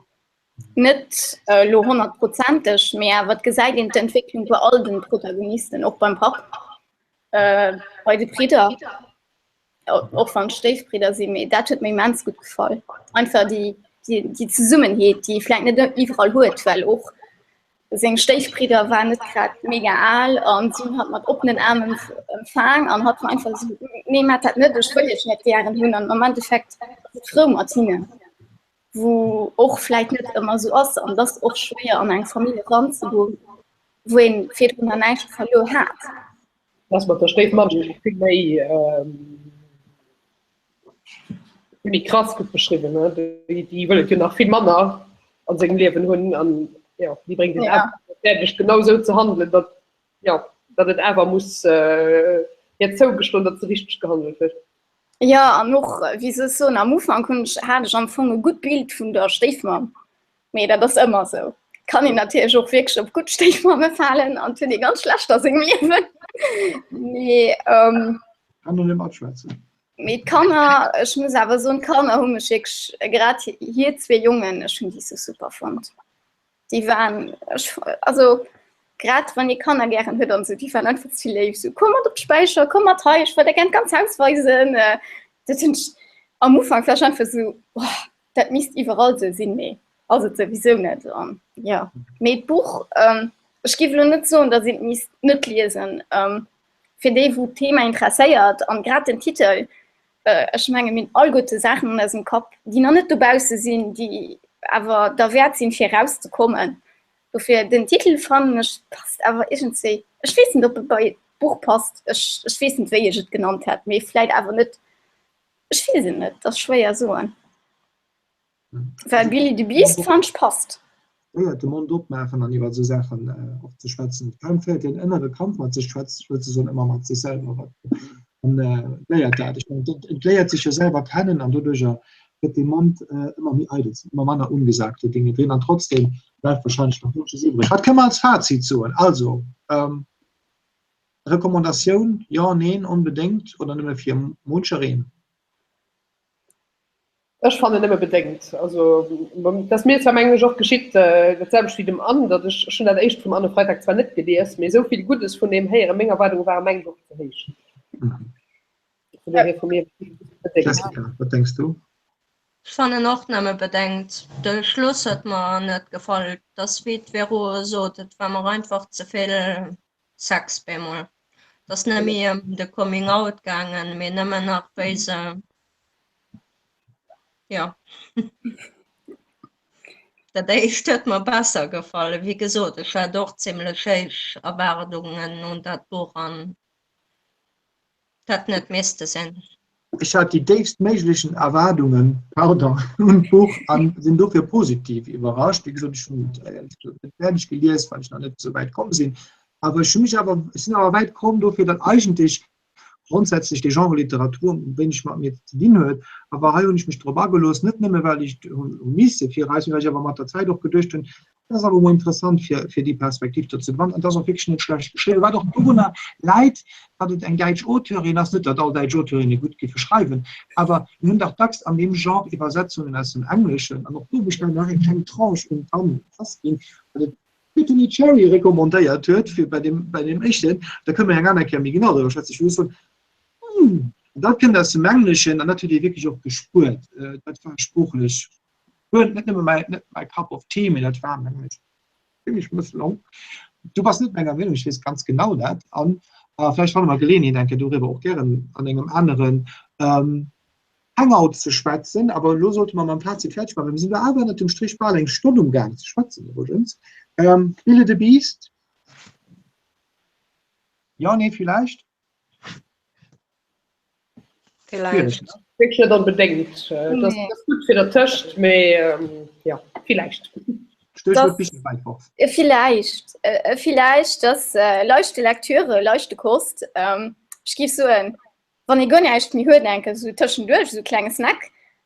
Speaker 4: Net elo honnertprozenteg, mee awer et gesäit een d'Entwécklung bei all den Protagonisten, och beim Papp, bei de Bridder. Och wann Stéifbridder sinn, mee dat huet mir immens gutt gefall. Einfach déi, déi, déi Zesummenheet, déi ee vläicht net iwwerall huet, well och seng Stéifbridder waren net grad mega al an si hunn hatt mat oppenen Aarm empfaang an hatt war einfach esou, nee, maacht dat net, ech wëll iech net gären hunn. An am Endeffekt ass et frou mat hinnen, wou och vläicht net ëmmer esou ass an et ass och schwéier an eng Famill eranzegoen, wou ee virdrun nach näischt verluer hat.
Speaker 3: Das mat der Stéifmamm vill méi vill méi krass gutt beschriwwen ne? Déi, déi wëll et jo nach vill manner an sengem Liewen hunn an ja, déi bréngt et ja. fäerdeg genau sou ze handelen, datt ja, datt et awer muss äh, hir zougestoen, datt se richteg gehandelt huet.
Speaker 4: Ja an och wéi soll ech soen, am Ufank hunn ech hat ech am Fong e gutt Bild vun der Stéifmamm. Mee dat ass ëmmer sou. Kann een natierlech och wierklech op gutt Stéifmamme falen an huet ee ganz schlecht a sengem Liewen. Mee ähm,
Speaker 1: Kann nur net matschwätzen.
Speaker 4: Mee d'Kanner, ech muss awer soen, d'Kanner hu mech wierklech, grad hir zwee Jongen, ech hunn déi sou super fonnt. Déi waren, ech, also grad wann ee Kanner gären huet an esou, déi waren einfach ze léif, sou komm mat op d'Späicher, komm mat hei, ech wëll der gär d'ganz Haus weisen. Dat hunn ech am Ufank war ech einfach sou, oh, dat misst iwwerall sou sinn, mee ass et souwisou net. An jo, mee d'Buch, ech géif elo net soen, datt een et misst net liesen. Fir déi wou d'Thema interesséiert an grad den Titel, Ech menge mir hunn alleguerte Saachen an eisem Kapp, déi nach net dobausse sinn, déi awer derwäert sinn, fir erauszekommen. Dofir den Titel fannen ech passt awer iergendswéi, ech weess net, ob e bei d'Buch passt, ech ech weess net, wéi ech et genannt hätt, mee vläit awer net, ech weess et net, ass schwéier soen. Well Billy the Beast fand ech passt.
Speaker 1: Léiert de Mond opmaachen an iwwer esou Saachen och ze schwätzen. Kaum féiert een ënnere Kampf mat sech, schwätzt souzesoen ëmmer mat sech selwer an léiert dat. Ech mengen, et léiert sech jo selwer kennen an doduercher gëtt de Mond ëmmer méi eidel, sinn ëmmer manner ungesagte Dinge drin an trotzdem bleift wahrscheinlech nach munches iwwreg. Wat kënne mer als Fazit soen? Also, Recommandatioun, jo, neen, onbedéngt oder nëmme fir munchereen?
Speaker 3: Ech fannen nëmme bedéngt. Also dat ass mir zwar mengen ech och geschitt, dat selwecht wéi dem Anne, datt ech, ech hunn dat éischt vum Anne Freitag zwar net gelies, mee esou vill Guddes vun deem héieren, meng Erwaardunge ware mengen ech och ze héich. Vun dohier vu mir bedéngt.
Speaker 1: Jessica, wat denks du?
Speaker 2: Ech fannen och nëmme bedéngt. De Schluss huet mer net gefall. Et ass wéi d'Vero sot, et war mer einfach ze vill Sex bemol. Et ass net méi ëm de Coming Out gaangen, mee nëmmen nach wéi se Ja. Dat éischt huet mer besser gefall. Wéi gesot, ech hat och zimlech héich Erwaardungen un dat Buch an dat net misste sinn.
Speaker 1: Ech hat déi déifst méiglechen Erwaardungen, pardon, un d'Buch an sinn dofir positiv iwwerrascht. Wéi gesot, ech hunn et éierlech gesot net fäerdeg gelies, well ech nach net esou wäit komm sinn. Awer ech hu mech awer, ech sinn awer wäit komm dofir, datt eigentlech grondsätzlech de Genre Literatur wéineg mat mir ze dinn huet, awer hei hunn ech mech drop agelooss, net nëmme well ech hu misse virreisen, well ech awer mat der Zäit och geduecht hunn, dat ass awer emol interessant fir fir déi Perspektiv do ze gewannen an et ass och wierklech net schlecht geschriwwen, wat och dorunner läit, datt et eng däitsch Auteurin ass, net datt all däitsch Auteurinne gutt géife schreiwen, awer mir hunn dach dacks an deem Genre Iwwersetzungen aus dem Engleschen an och do wou ech dann nach eng kleng Tranche un d'Anne Hass ginn, well et Brittany Cherry recommandéiert huet fir bei deem, bei deem éischten, da kënne mer eng aner Kéier méi genau driwwer schwätzen. Ech muss soen, hm, dat kënnt aus dem Engleschen an dat huet ee wierklech och gespuert. Dat war sproochlech guer net nëmme mäi, net mäi Cup of Tea, mee dat war mengen ech zimmlech mësslong. Du bass net menger Meenung, ech weess ganz genau dat. An vläicht fanne mer Geleeënheet eng Kéier doriwwer och gären an engem aneren Hangout ze schwätzen, awer elo sollte mer mam Fazit fäerdeg maachen. Mir sinn do awer ënnert dem Strich bal eng Stonn um Gaang ze schwätzen iwwregens. Billy the Beast? Jo, nee, villäicht?
Speaker 2: Villäicht.
Speaker 3: Wierklech net onbedéngt. Dat ass gutt fir dertëscht, mee jo, villäicht.
Speaker 1: Stéchwuert Bicherwäitwurf.
Speaker 4: Villäicht, villäicht, dass leichte Lektüre leichte Kost. Ech géif soen, Wann ee guer näischt méi huet, enke sou tëschenduerch sou klenge Snack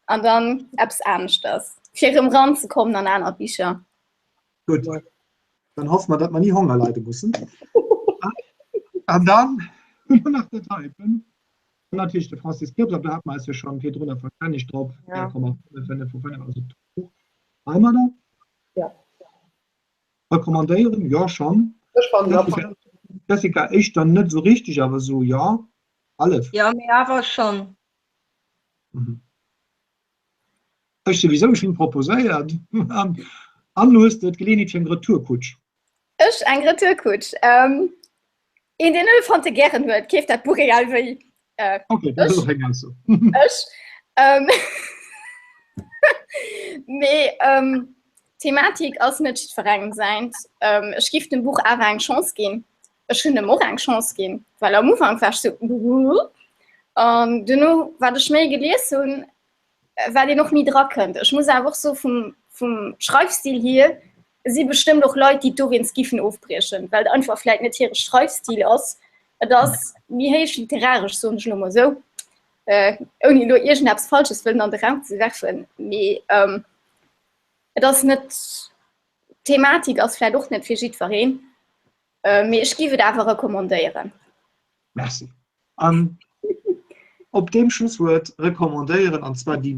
Speaker 4: an dann eppes aneschters, fir erëm ranzekommen an aner Bicher.
Speaker 1: Gutt, dann hoffe mer, datt mer ni Honger leide mussen. An dann hu mer nach dat heiten. An natierlech de Francis Kirps, awer do hate mer eis jo schonn virdrunner verstännegt drop, 4,55 vu 5, also d'Buch heimadder.
Speaker 3: Ja.
Speaker 1: Recommandéieren, jo schonn.
Speaker 3: Ech fannen absolut.
Speaker 1: Jessica, éischter net esou richteg, awer esou jo, hallef.
Speaker 2: Jo, mee awer schonn.
Speaker 1: Ech souwisou, ech hunn proposéiert. An an hues de d'Geleeënheet fir eng Retourkutsch?
Speaker 4: Ech eng Retourkutsch? Een deen Elefante gären huet, keeft dat Buch egal wéi.
Speaker 1: Äh, okay, dat ass och eng Ausso.
Speaker 4: Ech. Ähm, mee ähm, Thematik ass net jiddwerengem säint. Ähm, ech giff dem Buch awer eng Chance ginn. Ech hunn em och eng Chance ginn, well am Ufank war ech sou an duerno wat ech méi gelies hunn, wat een och méi drakënnt. Ech muss awer och soe vum, vum Schreifstil hier si bestëmmt och Leit, déi dowéinst giffen ofbriechen, well et einfach vläit net hire Schreifstil ass. Et ass méi héich literaresch, soen ech elo mol esou, ouni elo iergendeppes Falsches wëllen an de Raum ze werfen. Mee et ass net, d'Thematik ass vläit och net fir jiddwereen, mee ech giff et awer recommandéieren.
Speaker 1: Merci. An op deem Schlusswuert recommandéieren, an zwar déi,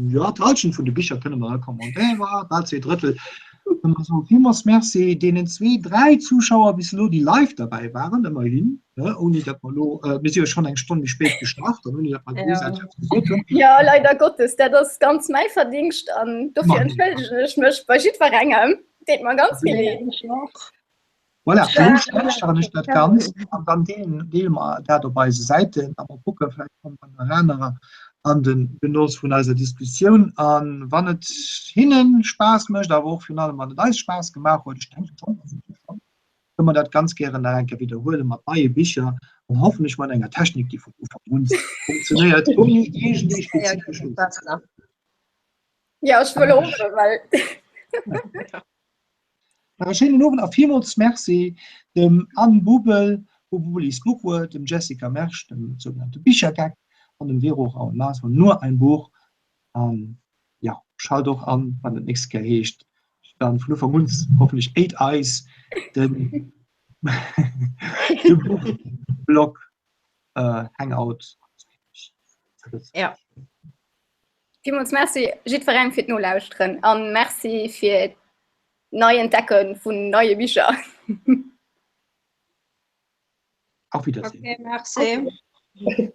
Speaker 1: jo, d'Hallschent vun de Bicher kënne mer recommandéieren, bal zwee Drëttel. Villmools Merci deenen zwee, dräi Zuschauer bis elo, déi live derbäi waren, ëmmerhin, ouni datt mer elo, mir si jo schonn eng Stonn méi spéit gestart an ouni datt mer groussaarteg eppes gesot hunn.
Speaker 4: Jo, leider Gottes, dat ass ganz mäi Verdingscht an dofir entschëllegen ech mech bei jiddwerengem. Deet mer ganz vill leed.
Speaker 1: Voilà, elo späicheren ech dat Ganzt an dann deelen, deele mer dat op eise Säiten a mer kucken, vläicht kommen dann nach anerer an de Genoss vun eiser Diskussioun. A wann et hinne Spaass mécht, awer och virun allem wann et eis Spaass gemaach huet, ech denken schonn, also mir schonn, kënne mer dat ganz gären nach eng Kéier widderhuele mat neie Bicher an hoffentlech mat enger Technik, déi vun Ufank un funktionéiert, ouni iergendee spezifesch Upassung.
Speaker 4: Ja, ech wëll hoffen, well.
Speaker 1: Nach e schéinen Owend a villmools Merci dem Anne Bubel vu Bubelis Bookworld, dem Jessica Mersch, dem sougenannte Bichergeck an dem Vero Raoul-Maas vun Nur ein Buch. An jo, schalt och an, wann et nächst Kéier heescht, dann vun Ufank un hoffentlech Eight Eyes, den de Buchblog Hangout.
Speaker 4: Ja. Villmools Merci jiddwerengem fir d'Nolauschteren an Merci fir d'Neientdecke vun neie Bicher.
Speaker 1: Auf Wiedersehen.
Speaker 2: Okay, merci.